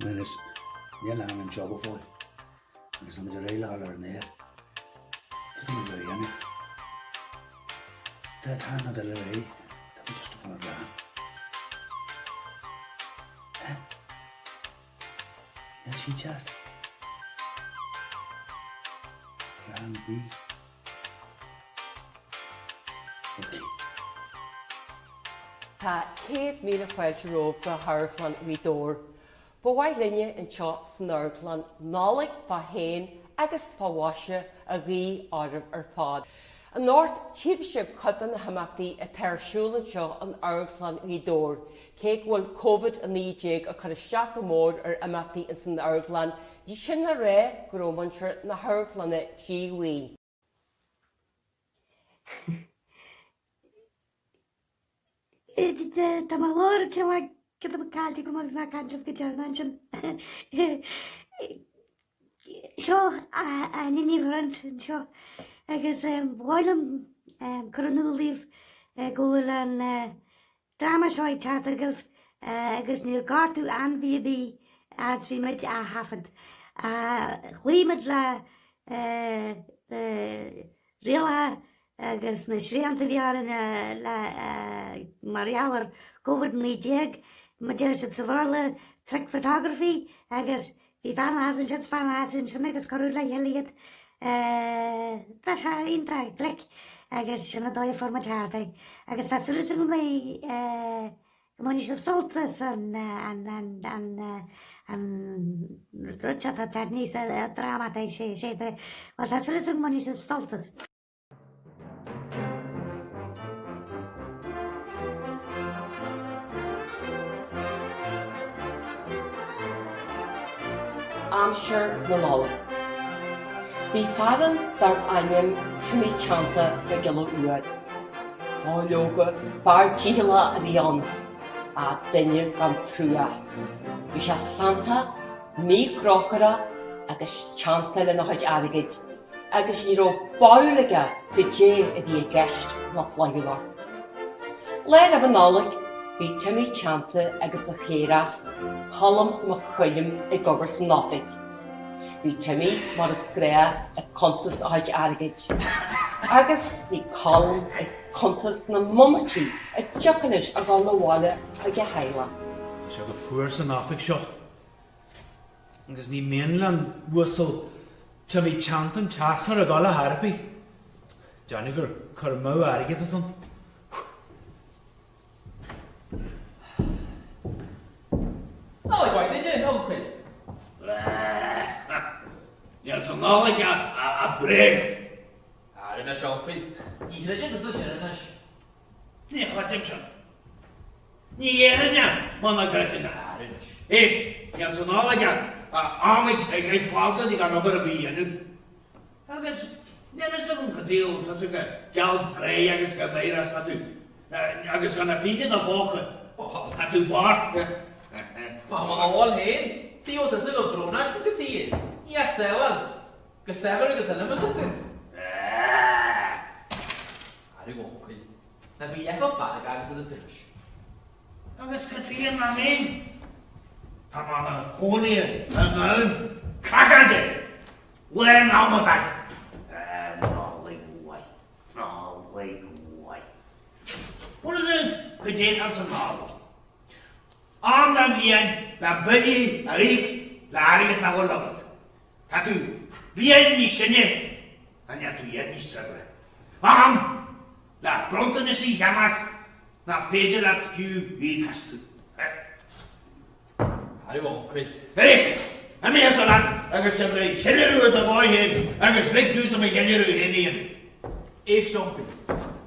Anois, níl Ann anseo go fóill agus tá muid ar aghaidh le dhul ar an aer. Cad tá muid a dhéanamh? Tá tá an dul ar aghaidh. Tá muid just ag fanacht le Ann. Eh? Níl sí ceart. Plan B. Ok. Tá 100,000 fáilte romhaibh go hAmharclann Ghaoth Dobhair. Ba mhaith linne anseo san amharclann Nollaig fá shéan agus fá mhaise a ghuí oraibh ar fad. Anocht tchífidh sibh cuid de na himeachtaí atá ar siúl anseo in Amharclann Ghaoth Dobhair. Cé go bhfuil Covid-19 ag cur isteach go mór ar imeachtaí ins an amharclann, ní sin le rá go raibh muintir na hamharclainne díomhaoin. Tá mo ghlór cineál giota beag caillte agam ó bhí mé ag caint libh go deireanach ansin. Seo Áine Ní Ghráinne anseo agus ba mhaith liom cur in iúl daoibh go bhfuil an dráma seo ag teacht chugaibh agus níor gortaíodh ainmhí ar bith fhad is bhí muid á thaifead. Chloígh muid le na rialacha agus na srianta a bhí orainn le mar gheall ar Covid-19, mar a deir siad sa Bhéarla, trick photography agus Bhí fear ina sheasamh ansin is fear ina sheasamh ansin agus cuireadh le chéile iad. Tá sé iontach glic agus sin an dóigh a fuair muid thart é. Agus tá súil agam go mbeidh, go mbainfidh sibh sult as an, an, an, an, an rud seo atá ag teacht aníos, an dráma atá ag sé, sé, bhuel tá súil agam go mbainfidh sibh sult as. Aimsir na Nollag. Bhí fear ann darbh ainm Timmy Teannta Mac Giolla Uair. Ó leoga, fear dícheallach a bhí ann, ach duine gan trua. Bhí sé santach, míthrócaireach agus teannta lena chuid airgid. agus ní raibh barúil aige goidé a bhí i gceist le flaithiúlacht. Lá roimh an Nollaig, bhí Timmy Teannta agus a chléireach, Colm Mac Choilm, ag obair san oifig. Bhí Timmy, mar is gnách, ag cuntas a chuid airgid, agus bhí Colm ag cuntas na mbomaití a dtiocfadh leis a dhul abhaile chuig a theaghlach. Tá sé go fuar san oifig seo. Agus ní mian leis an Uasal Timmy Teannta an teas a chur ag gabháil ar chor ar bith. Déarfainn gur cur amú airgid atá ann. Nollaig mhaith duit, a uncail. Níl sa Nollaig ach bréag. Ara anois, a uncail, ní chreideann tusa sin anois. Ní chreidim sin. Ní dhéarfainn é muna gcreidfinn é. Éist, níl sa Nollaig ach am ag falsaithe gan obair ar bith a dhéanamh. Agus níl fhios agam cad chuige a bhfuil tusa chomh geal gáire agus chomh meidhreach is atá tú, agus gan a phingin i do phóca. Tá tú bocht. Má tá mo bhfuil féin, tuige a bhfuil tusa chomh brónach sin cad chuige? Ní ach sábháil. Go saibhir agus iliomad tú. Ara a uncail. Ná bí leath chomh feargach agus atá tú anois. Agus cad chuige nach mbeinn? Tá mé i mo chónaí i ndomhan cacáide! Lán amadáin! Nollaig mhaith, Nollaig mhaith. What is it goidé atá sa Nollaig? Am den bhliain le billí a íoc le airgead nach bhfuil agat. Tá tú bliain níos sine ach níl tú oiread níos saibhre. Am le bronntanais a cheannacht nach féidir leat fiú íoc astu. Ara a uncail. Éist! Imigh as an áit agus déan do cheiliúradh ar do dhóigh féin agus lig domhsa mo cheiliúradh féin a dhéanamh. Éist, a uncail.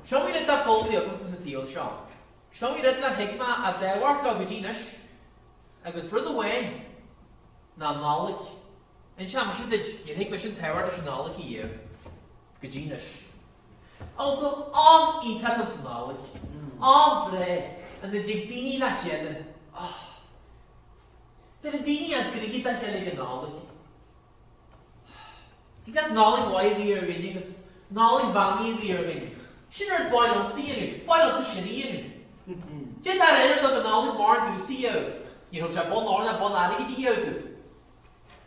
Seo í rud atá foghlamtha agamsa sa tsaol seo. Seo í rud nár thuig mé an tábhacht leo go dtí anois. Agus rud amháin ná an Nollaig. Inseoidh mise duit, níor thuig mise an tábhacht leis an Nollaig ariamh. Go dtí anois. Uncail, am iontach atá sa Nollaig. Am breá ina dtig daoine le chéile. Oh. Bheireann daoine a gcroíthe dá chéile ag an Nollaig. Thig leat Nollaig mhaith a ghuí ar dhuine agus Nollaig bheannaithe a ghuí ar dhuine. Sin rud ba mhaith liomsa a dhéanamh, ba mhaith liomsa sin a dhéanamh. Cé atá ar aon dul go Nollaig mar domhsa a dhéanamh? Níor thug sé bonn óir ná bonn airgid a iarraidh dúinn.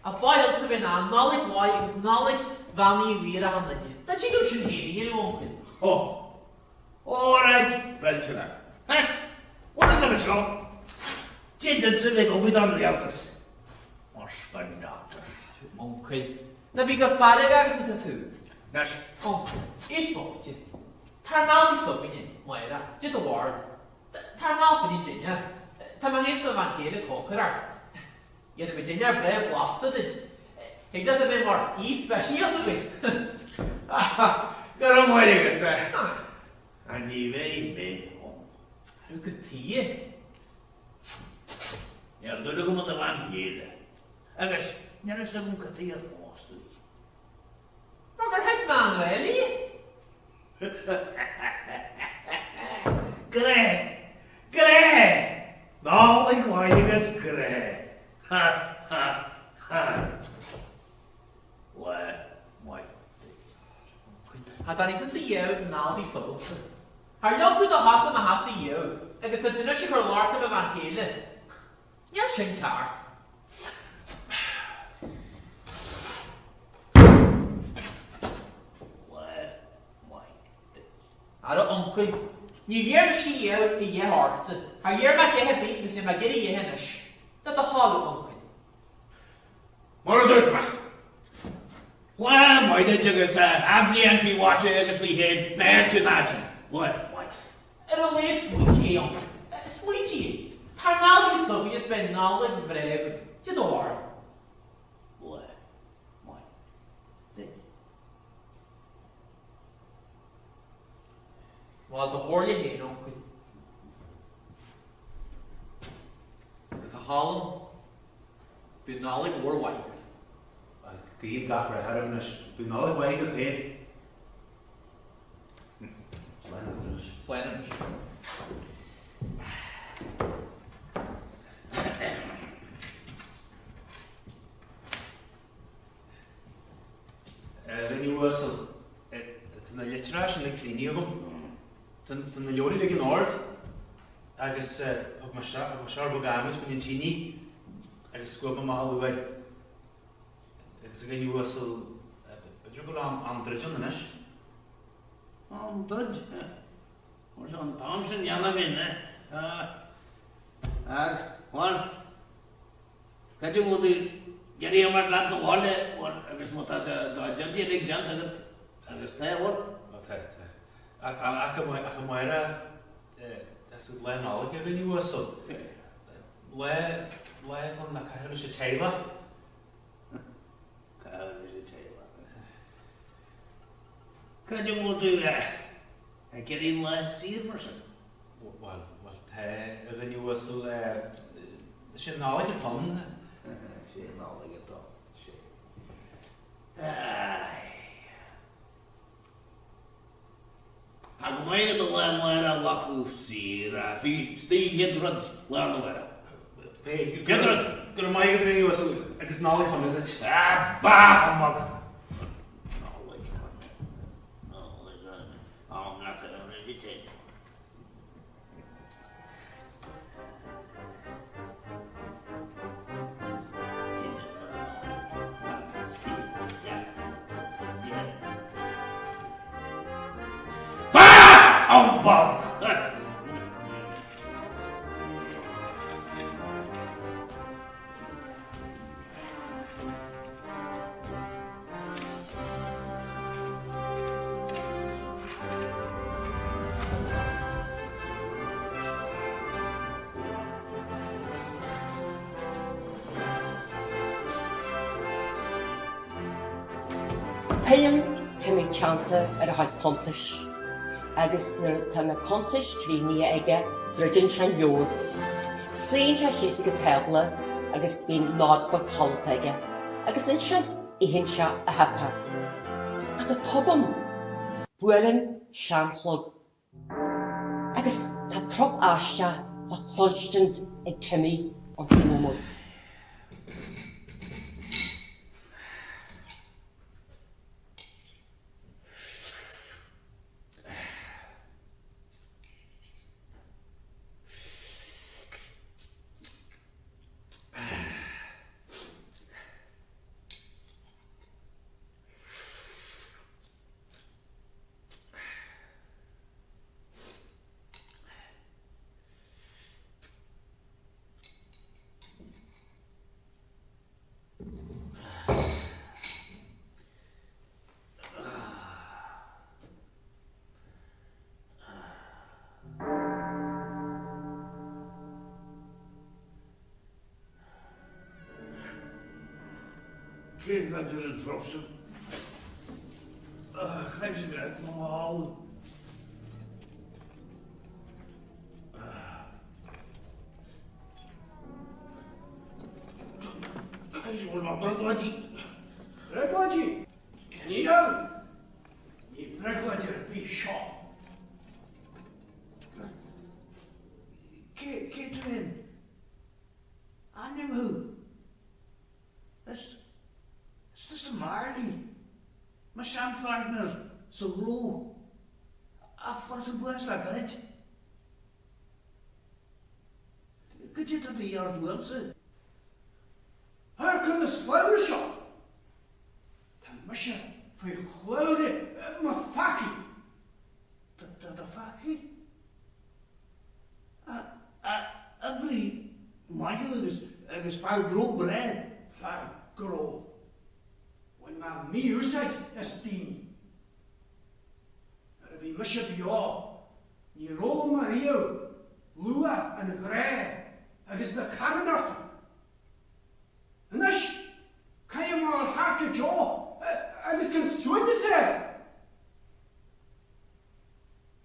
Ach ba mhaith liomsa bheith in ann Nollaig mhaith agus Nollaig bheannaithe mhaith a achan duine. Ná tig liom sin féin a dhéanamh, a uncail. Ó! Óráid mhillteanach. Ha! What is it seo? Dia duitse bheith ag obair don rialtas. Mar spin doctor. Uncail, ná bí chomh feargach agus atá tú. Anois. Uncail, éist bomaite. Tá ár n-aldaí s'againne, Máire, cad é do bharúil. Tá ár n-al fá choinne dinnéar. Tá mé féin is mo bhean chéile ag cócaireacht. Dhéanfaidh muid dinnéar breá blasta duit. Thig leat a bheith mar aoi speisialta againn. Go raibh maith agat. Ach ní bheidh mé ann. Arú cad tuighe? Níl dúil agam i do bhean chéile. Agus níl fhios agam cad tuighe ar phós tú í. Mar gur thit mé i ngrá léi. Grá! Grá! Nollaig mhaith agus grá! Ha! Ha! Ha! Lá maith duit. Cha dtáinig tusa riamh na n-aldaí s'agamsa. Char leag tú do chosa i mo theachsa riamh agus tá tú anois ag cur locht ar mo bhean chéile. Níl sin ceart. Lá maith duit. Ara a uncail, níor iarr mise riamh a dhath ortsa. Char iarr mé a dhath ar bith agus níl mé ag iarraidh a dhath anois. Le do thoil, a uncail. Mar a dúirt mé. Lá maith duit agus athbhliain faoi mhaise agus faoi shéan na tú ná sin. Lá maith. Ar a laghad smaointigh é, a uncail. Smaointigh é. Tá ár n-aldaí s'againn is beidh Nollaig bhreá againn. Cad é do bharúil. Lá maith duit. Bhuel, do chomhairle féin, a uncail. Agus a Choilm, bíodh Nollaig mhór mhaith agaibh. Guím gach rath oraibh anois. Bíodh Nollaig mhaith agaibh féin. Slán anois. Slán anois. A dhuine uasal, tá na litreacha sin uilig críochnaithe agam. Tá na leabhair uilig in ord agus thug mé seo beag adhmaid fá choinne an tine agus scuab mé amach an luaith. Agus a dhuine uasal, b'fhéidir go bhfuil am druid ann anois. Am druid? Mar seo an t-am sin cheana féin, eh? Ach, bhuel, cad é an bhfuil tú ag iarraidh imeacht leat 'na bhaile, bhuel, agus má tá do jib uilig déanta agat, agus tá, bhuel? Ó tá, tá. Ach amárach, tá súil Lá Nollag a dhuine uasal. Lá, lá atá ann le caitheamh leis an teaghlach. Caitheamh leis an teaghlach. Cad é an bhfuil tú ag iarraidh lá saor mar sin? Bhuel, bhuel, tá, a dhuine uasal, is é an Nollaig atá ann. Is é an Nollaig atá ann, is ea. Tá go maith agat an lá amárach a ghlacadh saor, ach istigh chéad rud lá arna mhárach. Chéad rud! Go raibh maith agat a dhuine uasal agus Nollaig shona duit. Ah, bah humbug! Nollaig shona. Nollaig shona. Am leat ar an rite. Bah! Humbug! Pilleann Timmy Teannta ar a chuid cuntais agus nuair atá na cuntais críochnaithe aige druideann sé an leabhar. Suíonn sé síos ag an tábla agus bíonn notebook codlata aige agus ansin itheann sé a shuipéar. Ach go tobann, buaileann seanchlog agus tá trup aisteach le cluinstin ag Timmy ón taobh amuigh. Cén chaid ar an trup sin? Caithfidh sé go raibh mé mo chodladh. Caithfidh sé go bhfuil mé brioglóidí. Brioglóidí? Níl! Ní brioglóid ar bith seo. Cé tú féin? Ainm thú? Is tusa Marley, mo sheanpháirtnéir sa ghnó a fuair tú bás le gairid. Goidé tá de dhíth ort uaimse? Amharc ar na slabhra seo! Tá mise faoi shlabhra mo pheacaí. Do pheacaí? Oibrí maith thú agus fear gnó breá. Fear gnó. Bhain mé mí-úsáid as daoine. Nuair a bhí mise beo, níor fhoghlaim mé riamh luach an ghrá agus na carthanachta. Anois, caithfidh mé dul thart go deo agus gan suaimhneas air!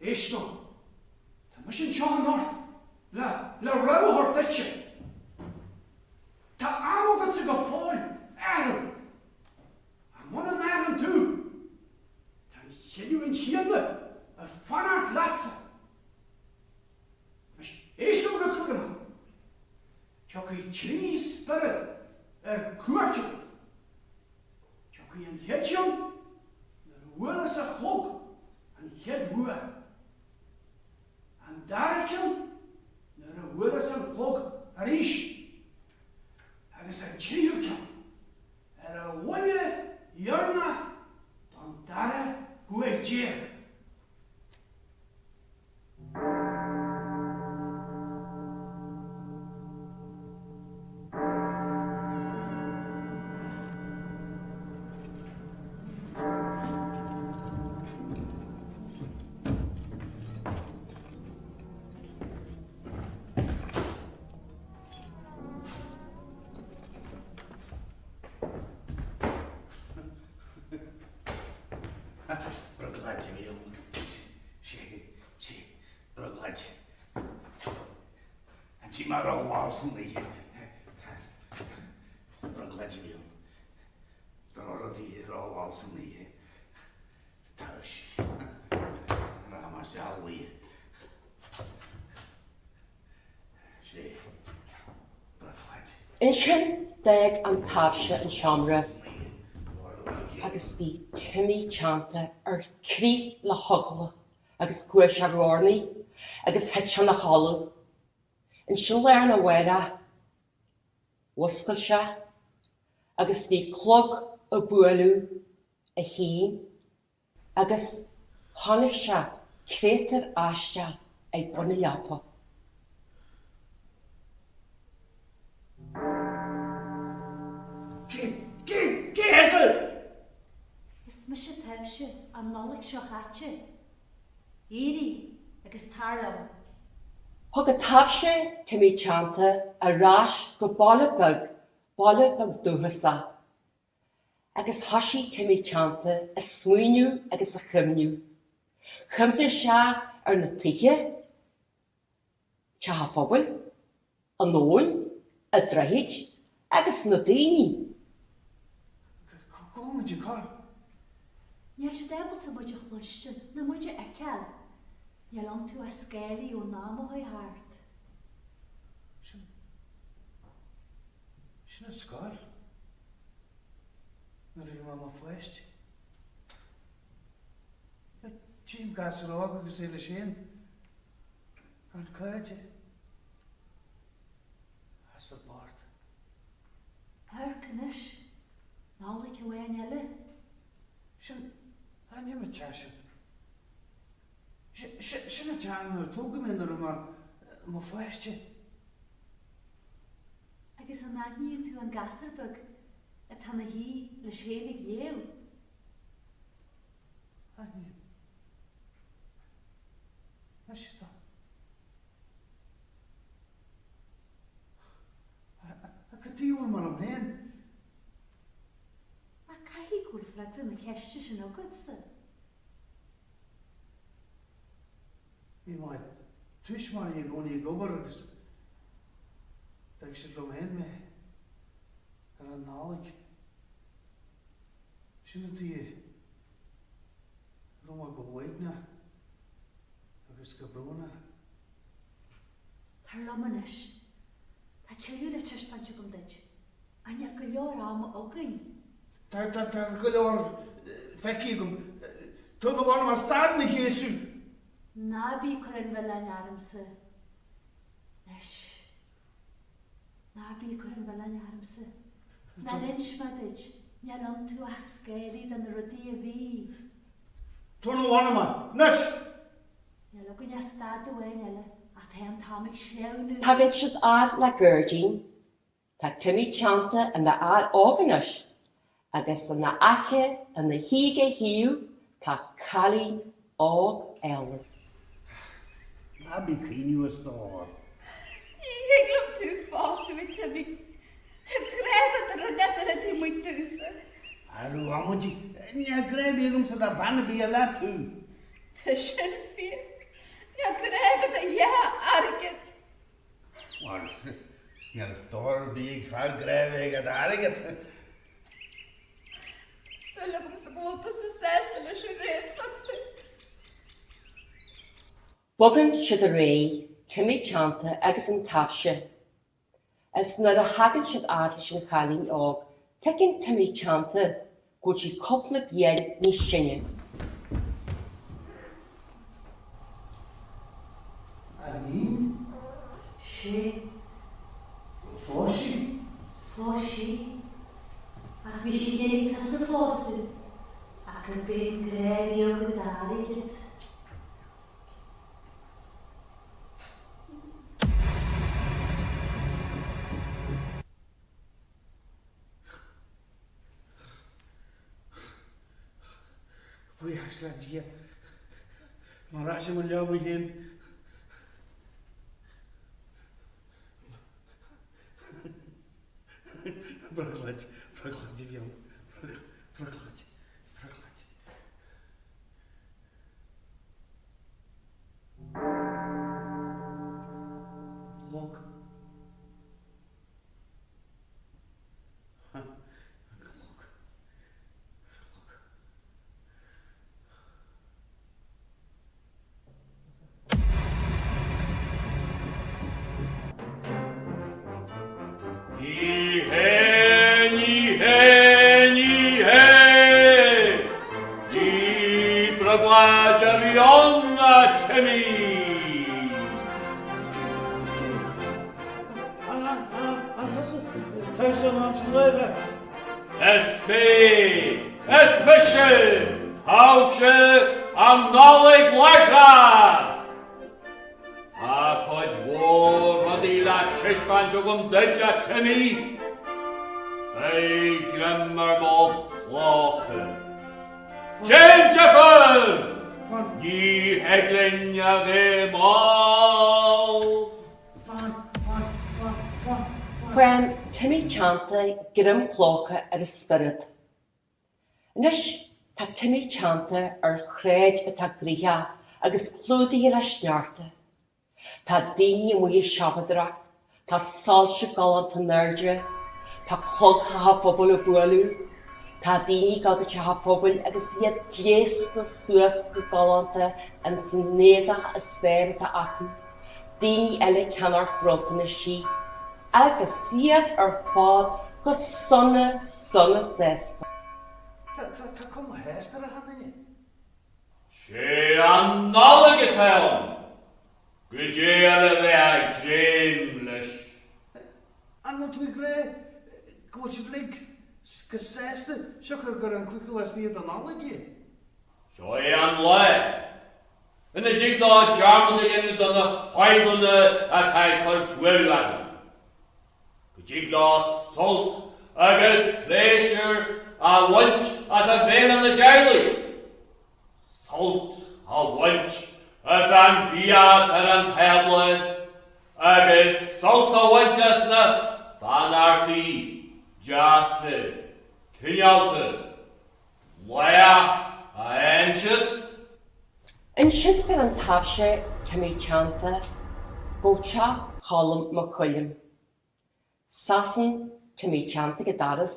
Éist liom, tá mise anseo anocht le le rabhadh a thabhairt duitse. Tá am agatsa go fóill athrú. Ach muna n-athraíonn tú, tá an chinniúint chéanna ag fanacht leatsa. Anois, éist liom go cúramach. Tiocfaidh 3 spiorad ar cuairt agat. Tiocfaidh an chéad cheann nuair a bhuailfeas an clog an chéad uair. An dara ceann nuair a bhuailfeas an clog arís. Agus an tríú ceann ar a bhuille dheireanach don dara huair déag. Brioglóid a bhí ann. Sé, sé, brioglóid. An tí mar a bhal san oíche. Brioglóid a bhí ann. Drochrudaí rómhall san oíche. Tá sí. Raibh mar seal oíche. Sé, brioglóid. Ansin d'fhág an taibhse an seomra agus bhí Timmy Teannta ar crith le heagla agus chuaigh sé go urnaí agus thit sé ina chodladh. Ansin lá arna mhárach, mhuscail sé agus bhí clog ag bualadh a haon agus chonaic sé créatúr aisteach ag bun na leapa. Cé, cé, cé thusa? Is mise taibhse an Nollaig seo chaite. Éirigh agus tar liom. Thug an taibhse Timmy Teannta ar ais go baile beag, baile beag dúchasach. Agus thoisigh Timmy Teannta a smaoineamh agus a chuimhneamh. Chuimhnigh sé ar na tithe, teach an phobail, an abhainn, an droichead agus na daoine. Cá bhfuil muid ag dul? Níl siad ábalta muid a chluinstin ná muid a fheiceáil. Níl iontu ach scáilí ón am a chuaigh thart. Sin. Sin an scoil. Nuair a bhí mé i mo pháiste. Tchím gasúr óg agus é leis féin. An cairde as an bord. Amharc anois, Nollaig amháin eile. Sin ainm an teach sin. Sin an teach inar tógadh mé nuair a bhí mé i mo pháiste. Agus an aithníonn tú an gasúr beag atá ina shuí leis féin ag léamh? Aithním. Mise atá. Cad tuige a bhfuil mé liom féin? freagra na ceiste sin agatsa. Bhí mo thuismitheoirí i gcónaí ag obair agus d'fhág siad liom féin mé ar an Nollaig. Sin an tuige a raibh mé chomh uaigneach agus chomh brónach. Tar liom anois. Tá tuilleadh le taispeáint agam duit. Ach níl go leor ama againn. Tá, tá, tá go leor feicthe agam. Tabhair mo mh'anam stad mo chéasadh! Ná bí ag cur an mhilleáin ormsa. Anois. Ná bí ag cur an mhilleáin ormsa. Nár inis mé duit, níl iontu ach scéalaí de na rudaí a bhí. Tabhair mo mh'anam anois! Níl againn ach stad amháin eile ach tá an t-am ag sleamhnú. Tagann siad fhad le gairdín. Tá Timmy Teannta ina fhear óg anois agus ina aice ina shuí ag a thaobh tá cailín óg álainn. Ná bí ag caoineadh a stór. Ní thig liom tú a phósadh, a Timmy. Tá grá agat do dhuine eile taobh amuigh domhsa. Arú amaidí, níl grá ar bith agamsa do bhean ar bith eile tú. Tá sin fíor. Níl grá agat a dhath airgid. Bhuel, níl stór ar bith ag fear grá a bheith aige d'airgead. Tá súil agamsa go bhfuil tusa sásta leis an réamhphictiúr. Bogann siad ar aghaidh, Timmy Teannta agus an taibhse. Is nuair a thagann siad fhad leis an chailín óg, feiceann Timmy Teannta go bhfuil sí cúpla bliain níos sine. A iníon? Sé. Phós sí? Phós sí. Ach bhí sí ag iarraidh tusa a phósadh. Ach gurb é an grá a bhí agat d'airgead. Buíochas le Dia, tá mé ar ais i mo leaba féin. Brioglóid, brioglóid a bhí ann, brioglóid, brioglóid. Clog. An clog. An clog. Ní hé, ní hé, ní hé! Ní brioglóid a bhí ann, a Timmy! An tusa? Tusa an am sin láimhe. Is mé! Is mise! Taibhse an Nollaig Láithreach! Tá cuid mhór rudaí le taispeáint agam duit, a Timmy. Faigh greim ar mo chláca. Déan deifir! Ní thig linn a bheith mall. Fan, fan, fan, fan, fan. Faigheann Timmy Teannta greim clóca ar a spiorad. Anois tá Timmy Teannta ar shráid atá gnoitheach agus clúdaithe le sneachta. Tá daoine amuigh ag siopadóireacht, tá soilse galánta in airde, tá clog theach an phobail ag bualadh, tá daoine ag dul go teach an phobail agus iad gléasta suas go galánta ins an éadach is fearr atá acu, daoine eile ag ceannacht bronntanaisí. Agus iad ar fad go sona sona sásta. Tá cuma shásta ar achan duine. Sé an Nollaig atá ann! Goidé eile a bheifeá ag dréim leis? An bhfuil tú ag rá go bhfuil siad uilig go sásta siocair gur an cúigiú lá is fiche de Nollaig é? Seo é an lá ina dtig leo dearmad a dhéanamh de na fadhbanna atá ag cur buaireamh orthu. Go dtig leo sult agus pléisiúr a bhaint as a bheith ina dteaghlaigh, sult a bhaint as an bia atá ar an tábla agus sult a bhaint as na beannachtaí deasa, cineálta. Laoch a fhaigheann siad. Ansin bheir an taibhse Timmy Teannta go teach Cholm Mac Choilm. Seasann Timmy Teannta ag an doras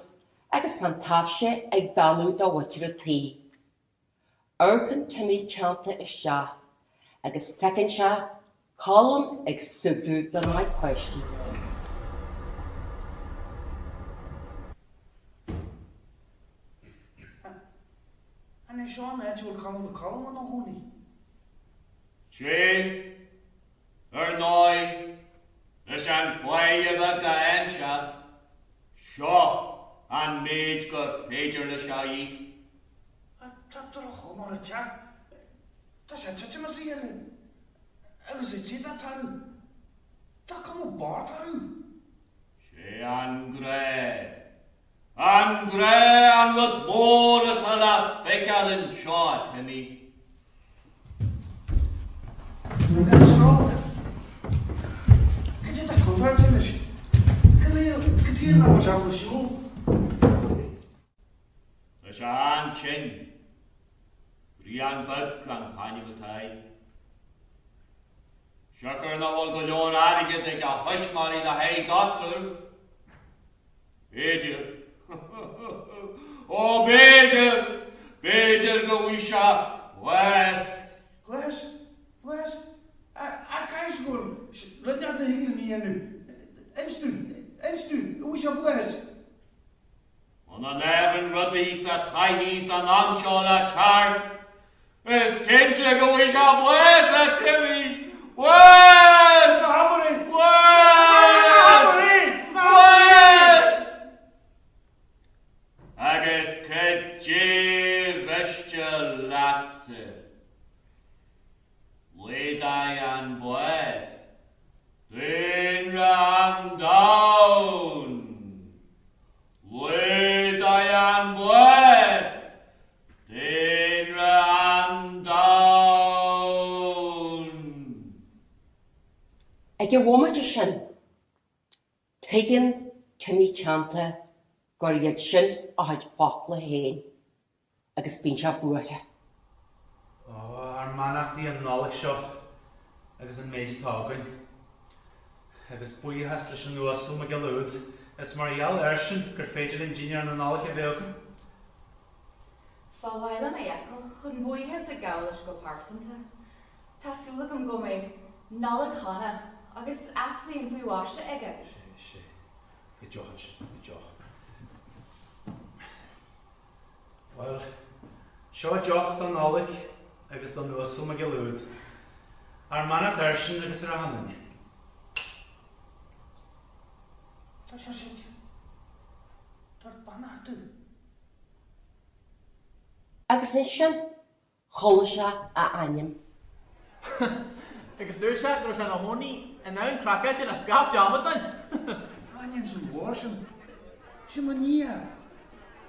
agus tá an taibhse ag beannú do mhuintir an tí. Amharcann Timmy Teannta isteach agus feiceann sé Colm ag súgradh lena chuid páistí. An é seo an áit a bhfuil Colm Mac Coluim ina chónaí? Sé, ar ndóigh, leis an pháighe bheag a fhaigheann sé, seo an méid gur féidir leis a íoc. Tá droch-chuma ar an teach. Tá sé ag titim as a chéile. Agus an téad á tarú. Tá cuma bocht orthu. Sé an grá. An grá an rud mór atá le feiceáil anseo, a Timmy. Cad é atá contráilte anois? Cad é cad é nach bhfuil sé ábalta siúl? Tá sé an-tinn. Brian Beag an t-ainm atá air. Siocair nach bhfuil go leor airgid ag a thuismitheoirí le haghaidh dochtúir. B'fhéidir. Ó, b'fhéidir! B'fhéidir go bhfaighidh sé bás. Bás? Bás? Ach caithfidh go bhfuil rud inteacht a thig linn a dhéanamh. Inis dúinn! Inis dúinn! An bhfaighidh sé bás? Muna n-athraíonn rudaí sa tsochaí san am seo le teacht, is cinnte go bhfaighidh sé bás, a Timmy! Bás! Bás! Bás! Agus cad é mhiste leatsa? Laghdaigh an bás daonra an domhain. Laghdaigh an bás daonra an domhain. Ag an bhomaite sin, tuigeann Timmy Teannta gur iad sin a chuid focla féin. agus bíonn sé buartha. Ó, ár mbeannacht í an Nollaig seo agus an méid atá againn. Agus buíochas leis an Uasal Mac Giolla Úd, is mar gheall airsean gur féidir linn dinnéar na Nollag a bheith againn. Ba mhaith liom é a fheiceáil chun buíochas a ghabháil leis go pearsanta. Tá súil agam go mbeidh Nollaig shona agus athbhliain faoi mhaise aige. Sé, sé. Faigh deoch ansin, faigh deoch. Bhuel, seo deoch don Nollaig agus don Uasal Mac Giolla Úd. Ár mbeannacht airsean agus ar a shon. Tá sé sin. Tabhair beannacht dom. Agus ansin Chuala sé a ainm. Agus dúirt sé go raibh sé ina chónaí i ndomhan craiceáilte le scaifte amadán. Ainm san ghlór sin. Sin mo nia.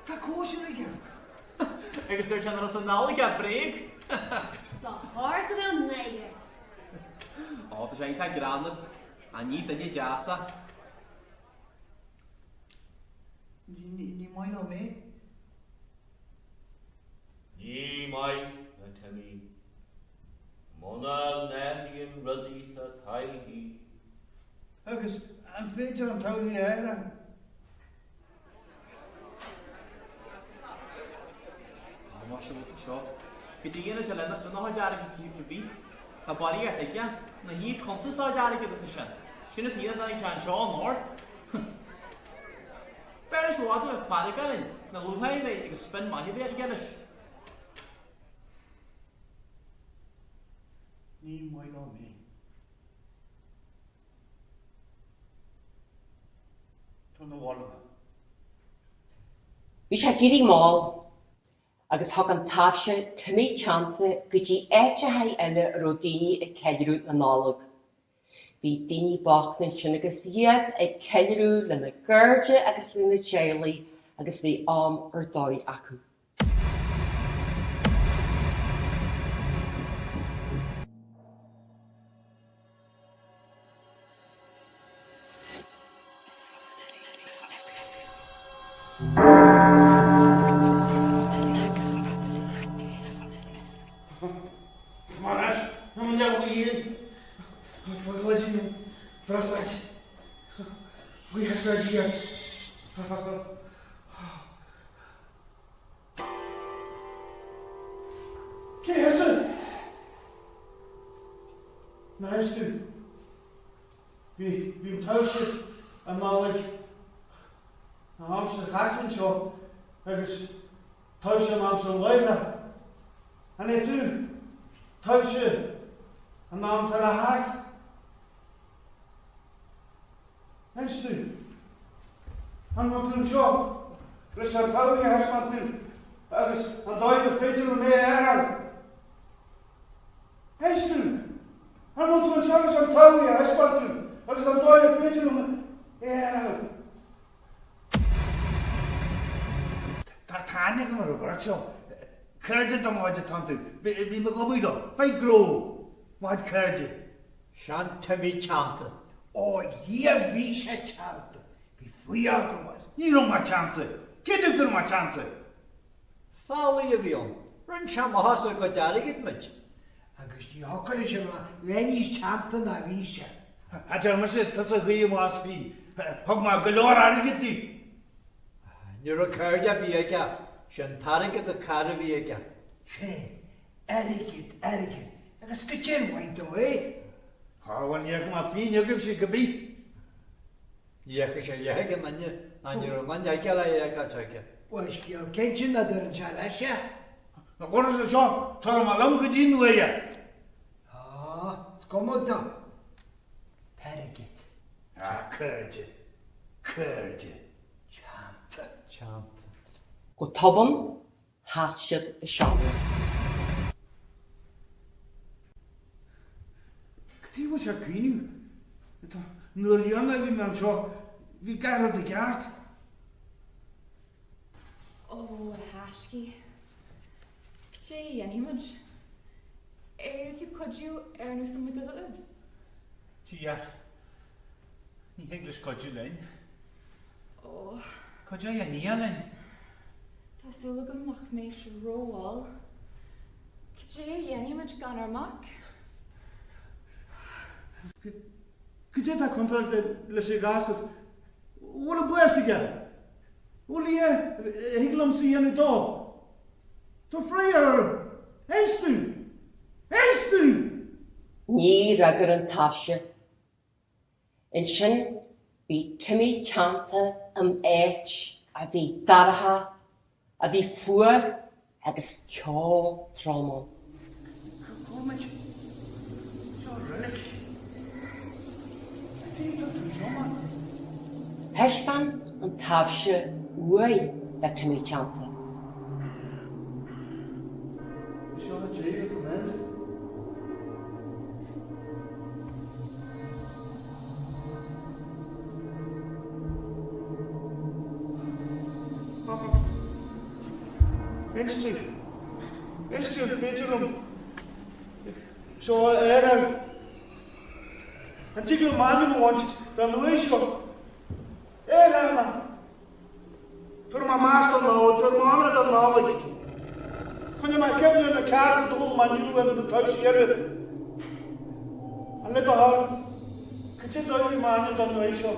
Tá cóisir aige. Agus dúirt sé nach raibh sa Nollaig ach bréag. Ba chóir go mbeadh náire. Ó, tá sé iontach greannmhar. Ach ní duine deas é. Ní maith liom é. Ní maith, a Timmy. Muna n-athraíonn rudaí sa todhchaí. Agus an féidir an todhchaí a athrú? Ó, más ea, seo. Cad é a dhéanfaidh sé lena chuid airgid cibé. Tá barraíocht aige. Nach hí cuntas a chuid airgid atá sin. Sin an t-aon a dtáinig sé anseo anocht. B'fhearr leis i bhfad a bheith feargach linn ná lúcháir air agus spion maith a bheith aige leis. Ní maith liom é. Tar 'na bhaile mé. Bhí sé ag éirí mall agus thug an taibhse Timmy Teannta go dtí áiteacha eile a raibh daoine ag ceiliúradh na Nollag. Bhí daoine bochta ansin agus iad ag ceiliúradh lena gcairde agus lena dteaghlaigh agus bhí am ar dóigh acu. Cé thusa? Ná inis domh. Bhí, bhí an taibhse an Nollaig an aimsir chaite anseo agus taibhse an aimsir láithreach. An é tú taibhse an am atá le theacht? Inis domh. An bhfuil tú anseo leis an todhchaí a thaispeáint domh agus an dóigh gur féidir liom é a fheiceáil? Inis domh. An bhfuil tú anseo leis an todhchaí a thaispeáint domh agus an dóigh ar féidir liom é a fheiceáil? Tá aithne agam ar an bheirt seo. Cairde dom a chuid atá iontu. Bhí mé ag obair leo. Faigh gnó. Mo chuid cairde. Sean Timmy teannta. Ó a Dhia bhí sé teannta. Bhí faoi agam air. Ní raibh mé teannta. Cé dúirt go raibh mé teannta? Fallaí a bhí ann. Rinne sé amach as ár gcuid airgid muid. Agus ní thiocfadh leis a bheith níos teannta ná bhí sé. A deir mise, tusa a ghuigh amach as féin. Thug mé go leor airgid daoibh. Ní raibh cairde ar bith aige. Sé an t-airgead an cara a bhí aige. Sé, airgead, airgead, agus goidé ar mhaith dó é? Á, bhuel, ní fhaca mé pingin agaibhse go bith. Ní fhaca sé a dhath ag an nduine ná ní raibh aon duine aige le é a fheiceáilt aige. Bhuel, scéal cinnte ná dtuireann sé leis é. Na doras anseo, tabharfaidh mé liom go dtí an uaigh é. Á, is cuma dó. Airgead. Á, cairde, cairde. Teannta. Teannta. Go tobann, sheas siad i seomra. Cad chuige a bhfuil sé ag caoineadh? An uair dheireanach a bhí mé anseo, bhí gach rud i gceart. Ó, a thaiscí. Cad é a dhéanfaidh muid? Ar tú cuidiú ar an Uasal Mac Giolla Úd? Dia, ní thig leis cuidiú linn. Ó. Cad é a dhéanfaidh linn? Tá súil agam nach mbeidh sé rómhall. Cad é a dhéanfaidh muid gan ár mac? Cad é atá contráilte leis an ghasúr? Bhfuil an bás aige? Bhfuil a thig liomsa a dhéanamh dó? Tabhair freagra orm! Éist domh! Éist domh! Níor fhreagair an taibhse. Ansin bhí Timmy Teannta in áit a bhí dorcha, a bhí fuar agus ceo trom ann. Cá bhfuil muid? Seo reilig. Cad é atá tú anseo, man? Thaispeáin an taibhse uaigh do Timmy Teannta. Seo an deireadh atá ann. Inis domh. Inis domh an féidir liom seo a fheiceáil. An dtig liom m'ainm a bhaint den uaigh seo? Aoirheach mé. Tabharfaidh mé meas don Nollaig, tabharfaidh mé onóir don Nollaig. Coinneoidh mé cuimhne ar na cearta a d'fhoghlaim mé inniu ar na taibhsí eile. An le do thoil, cad é dóigh m'ainm don uaigh seo?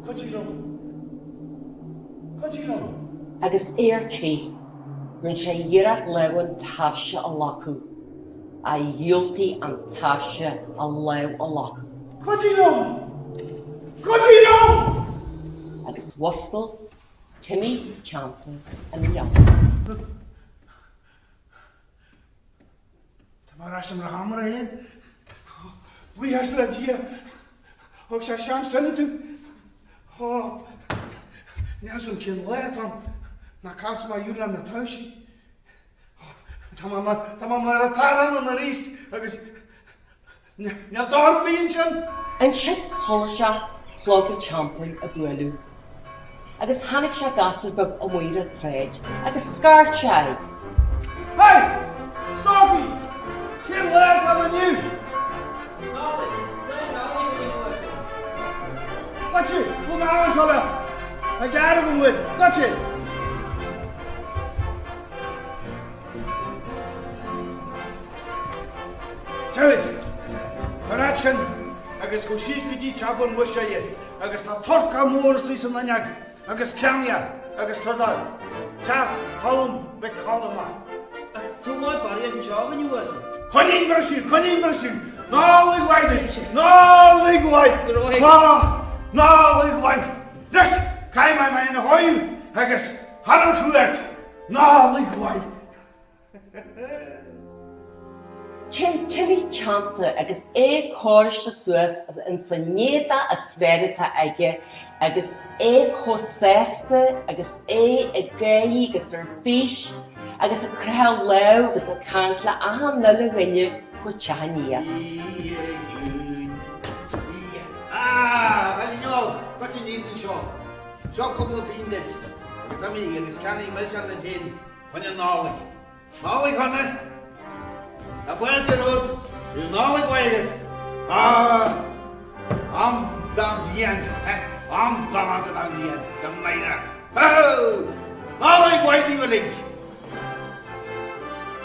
Cuidigh liom. Cuidigh liom. Agus é ar crith, rinne sé iarracht lámh an taibhse a ghlacadh, ach dhiúltaigh an taibhse a lámh a ghlacadh. Cuidigh liom! Cuidigh liom! Agus mhuscail Timmy Teannta ina leaba. Tá mé ar ais i mo sheomra féin. Buíochas le Dia. Thug sé seans eile domh. Ó, níl a fhios agam cén lá atá ann ná cá bhfios má shiúil le na taibhsí. Tá mé mar atá ann arís agus Níl dochar ar bith ansin. Ansin chuala sé clog an teampaill ag bualadh agus chonaic sé gasúr beag amuigh ar an tsráid agus scairt sé air. Hey! Stocaí! Cén lá atá ann inniu? Nollaig! Lá Nollag a dhuine uasail! Goitse! Bhuel ná anseo leat! Tá gearr agam uait! Goitse! Seoid! Tar leat sin agus gabh síos go dtí teampall Mhuise. agus tá turca mór istigh san fhuinneog agus ceannaigh é agus tabhair do teach Cholm Mhic Coluim é. Tá maith barraíocht anseo againn uasal. Coinnigh briseadh, coinnigh briseadh! Nollaig mhaith duit! Nollaig mhaith! Nollaig mhaith! Anois, caithfidh mé mé ina choill agus thar an chuairt! Nollaig mhaith! Téann Timmy Teannta agus é cóiriste suas ins an éadach is fearr atá aige agus é chomh sásta agus é ag gáirí agus ar bís agus ag croitheadh lámh agus ag caint le achan uile dhuine go teach an Nia. Ah, a chailín óg, goitse aníos anseo. Seo cúpla pingin duit agus imigh agus ceannaigh milseán duit féin fá choinne Nollaig. Nollaig shona! Tá fáilte romhat! Bíodh Nollaig mhaith agat! Ah! Am den bhliain! Am galánta den bhliain! Go maire! Ho! Nollaig mhaith daoibh uilig!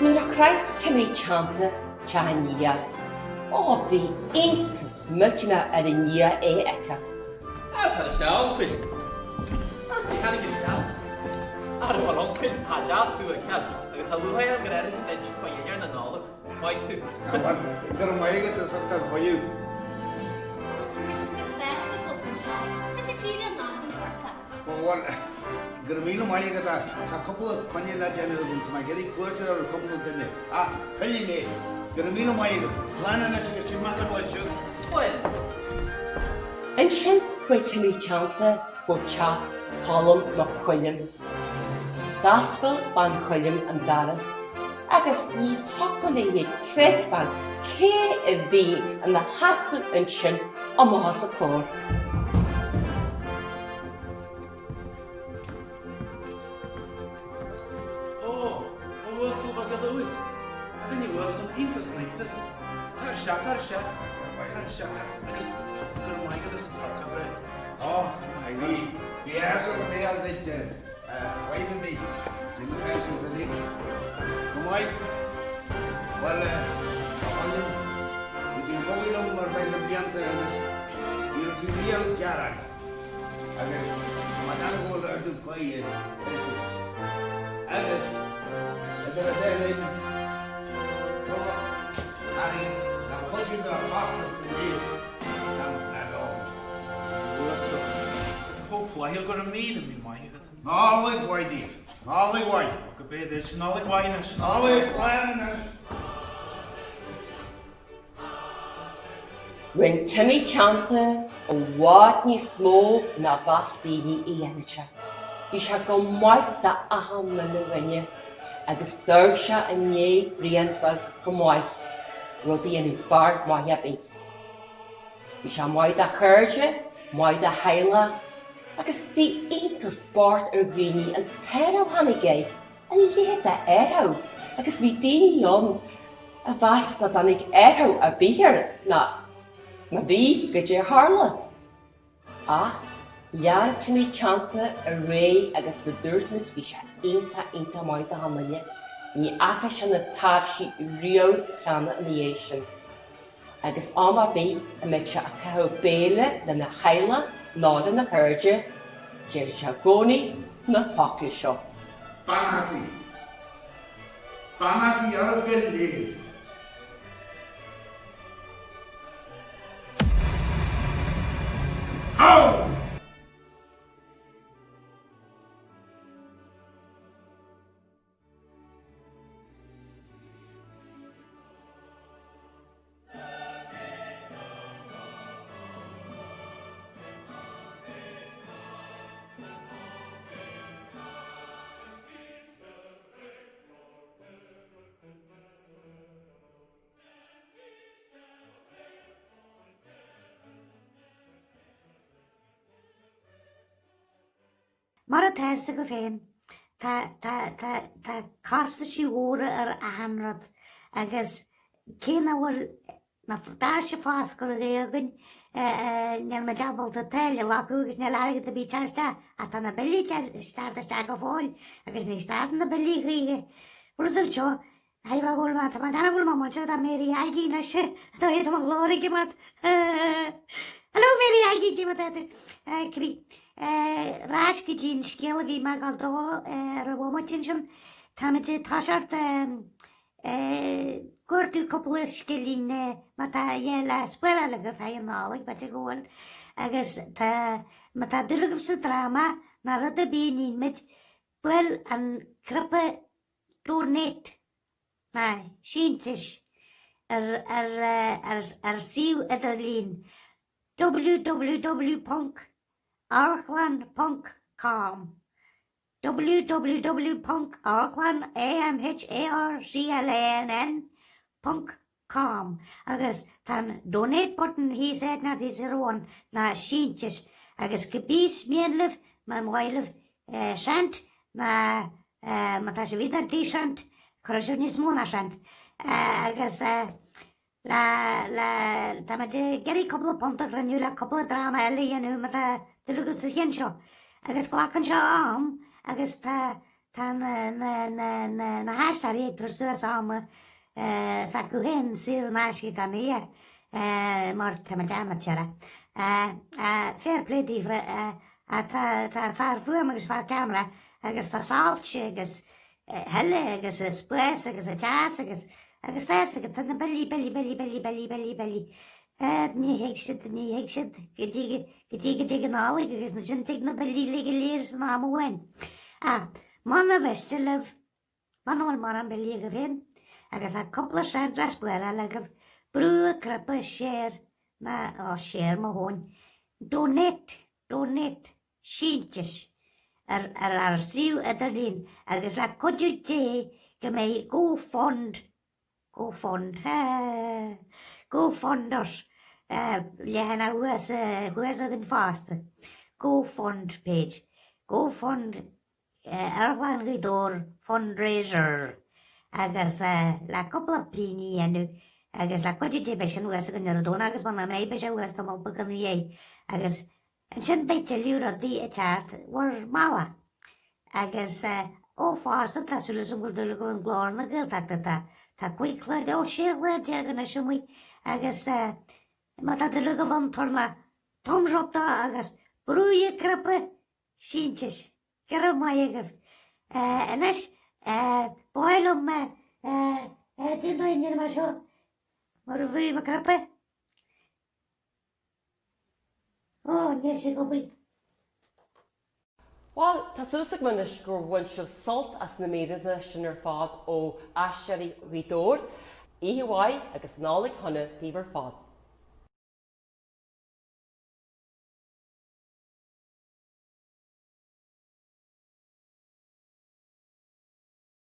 Nuair a shroich Timmy Teannta teach an Nia, ó bhí iontas millteanach ar an Nia é a fheiceáil. Ah, tar isteach, a uncail. Tháinig isteach. Ara bhuel, uncail, tá deas tú a fheiceáil, agus tá lúcháir orm gur éirigh tú duit fá dhinnéar na Nollag. Is maith tú. Go raibh maith agat as ucht an chuidiú. Ach tá mise go sásta go bhfuil tú anseo. Tá tú díreach in am don turca. Bhuel, go raibh míle maith agat ach tá cúpla coinne le déanamh agam, tá mé ag iarraidh cuairt ar chúpla duine. Ach, pillfidh mé. Go raibh míle maith agat. Slán anois agus sin maith gan bhfuil sibh. Slán. Ansin chuaigh Timmy Teannta go teach Cholm Mac Choilm. D'oscail bean Choilm an doras agus ní thiocfadh léi creidbheáil cé a bhí ina sheasamh ansin amach os a comhair. Ó, a uasal Mhac Giolla Uait, a dhuine uasal, iontas na n-iontas. Tar isteach, tar isteach, tar isteach, tar, agus go raibh maith agat as an turca breá. Ó, bhí, bhí áthas orm é a fháil duit, a fhadhb ar bith, bhí mo chás uilig go maith. Bhuel, a Choilm, bhí tú ag obair liom ar feadh na blianta agus ní raibh tú riamh ag gearán. Agus má tá go bhfuil ardú páighe tuillte agus idir an dá linn, seo airgead le cuidiú le costas na leigheas don leadóg. Uasal, tá tú chomh flaithiúil, go raibh míle míle maith agat. Nollaig mhaith daoibh. Nollaig mhaith. Go b'é duit. Nollaig mhaith anois. Nollaig slán anois. Rinne Timmy Teannta i bhfad níos mó ná mheas daoine a dhéanfadh sé. Bhí sé go maith d'achan uile dhuine agus d'amharc sé i ndiaidh Brian Beag go maith, rud a dhéanfadh fear maith ar bith. Bhí sé maith dá chairde, maith dá theaghlach agus bhí iontas bocht ar dhaoine an t-athrú a tháinig air. A leithéid d'athrú! Agus bhí daoine ann a mheas nach dtáinig athrú ar bith air ná má bhí, goidé a tharla? Ach lean Timmy Teannta ar aghaidh agus mar a dúirt muid bhí sé iontach iontach maith d'achan duine. Ní fhaca sé na taibhsí riamh cheana ina dhiaidh sin. Agus am ar bith a mbeadh sé ag caitheamh béile lena theaghlach nó lena chairde, déarfadh sé i gcónaí na focla seo. Beannachtaí. Beannachtaí oraibh go léir. Hó! Mar atá fhios agaibh féin, tá, tá, tá, tá costaisí mhóra ar achan rud agus cé nach bhfuil na doirse foscailte againn, níl muid ábalta táille a ghlacadh agus níl airgead ar bith ag teacht isteach ach tá na billí ag teacht isteach go fóill agus ní stadann na billí choíche. Bhfuil fhios agat seo, Tá mé ag déanamh go bhfuil mo mhuintir dá mbeidh Aggie anois, tá mo ghlór ag imeacht. Hello Mary Aggie, cad é mar atá tú? Cibé, ar ais go dtí an scéal a bhí mé ag dul dó ar an bhomaite ansin. Táimid ag toiseacht cuartú cúpla scilling má tá a dhath le spáráil agaibh fá choinne Nollaig, b'fhéidir go bhfuil. Agus tá, má tá dúil agaibh sa dráma ná rud ar bith a níonn muid, buail an cnaipe donate ná síntiús ar ar suíomh idirlín www ponc amharclann ponc com www ponc amharclann amharclann ponc com agus tá an donate button thíos áit ná thíos ar bhun ná síntiús agus cibé is mian libh má mhaith libh cent ná má tá sibh iontach decent cuirfidh sibh níos mó ná cent agus le le táimid ag iarraidh cúpla punt a chruinniú le cúpla dráma eile a dhéanamh má tá dúil agaibh sa cheann seo agus glacann sé am agus tá Tá na haisteoirí ag tabhairt suas am s'acu féin saor in aisce gan íoc mar tá muid amaitéara. Fair play daofa, tá fear fuaime agus fear ceamara agus tá soilse agus thuile agus spás agus teas agus agus tá fhios agat, tá na billí, billí, billí, billí, billí, billí, billí. Ní thig siad, ní thig siad go dtí go dtí go dtig an Nollaig agus ansin tig na billí uilig go léir san am amháin. Ach muna mhiste libh, muna bhfuil mórán billí agaibh féin agus tá cúpla cent le spáráil agaibh, brú an cnaipe share ná, ó share mo thóin, donate, donate, síntiús ar ar ár suíomh idirlín agus le cuidiú Dé go mbeidh Go Fund Go Fund, Go Fund us leathanach thuas thuas againn fosta. Go Fund page. Go Fund Amharclann Ghaoth Dobhair fundraiser agus le cúpla pingin a dhéanamh agus le cuidiú Dé beidh sin thuas againn ar an Domhnach agus muna mbeidh beidh sé thuas tamall beag ina dhiaidh agus Ansin beidh tuilleadh rudaí ag teacht bhur mbealach. Agus ó fosta tá súil agam go bhfuil dúil agaibh in Glór na Gaeltachta. Tá tá 15 chlár, ó 16 chlár anois amuigh agus má tá dúil agaibh ann tabhair na thumbs up dó agus brúigh an cnaipe síntiúis. Go raibh maith agaibh. Anois ba mhaith liom cén dóigh a ndéanaim é seo mar a bhrúigh mé cnaipe. Ó, níl sé ag obair. Bhuel, tá súil agam anois gur bhain sibh sult as na míreanna sin ar fad ó Aisteoirí Ghaoth Dobhair. Oíche mhaith agus Nollaig Shona daoibh ar fad.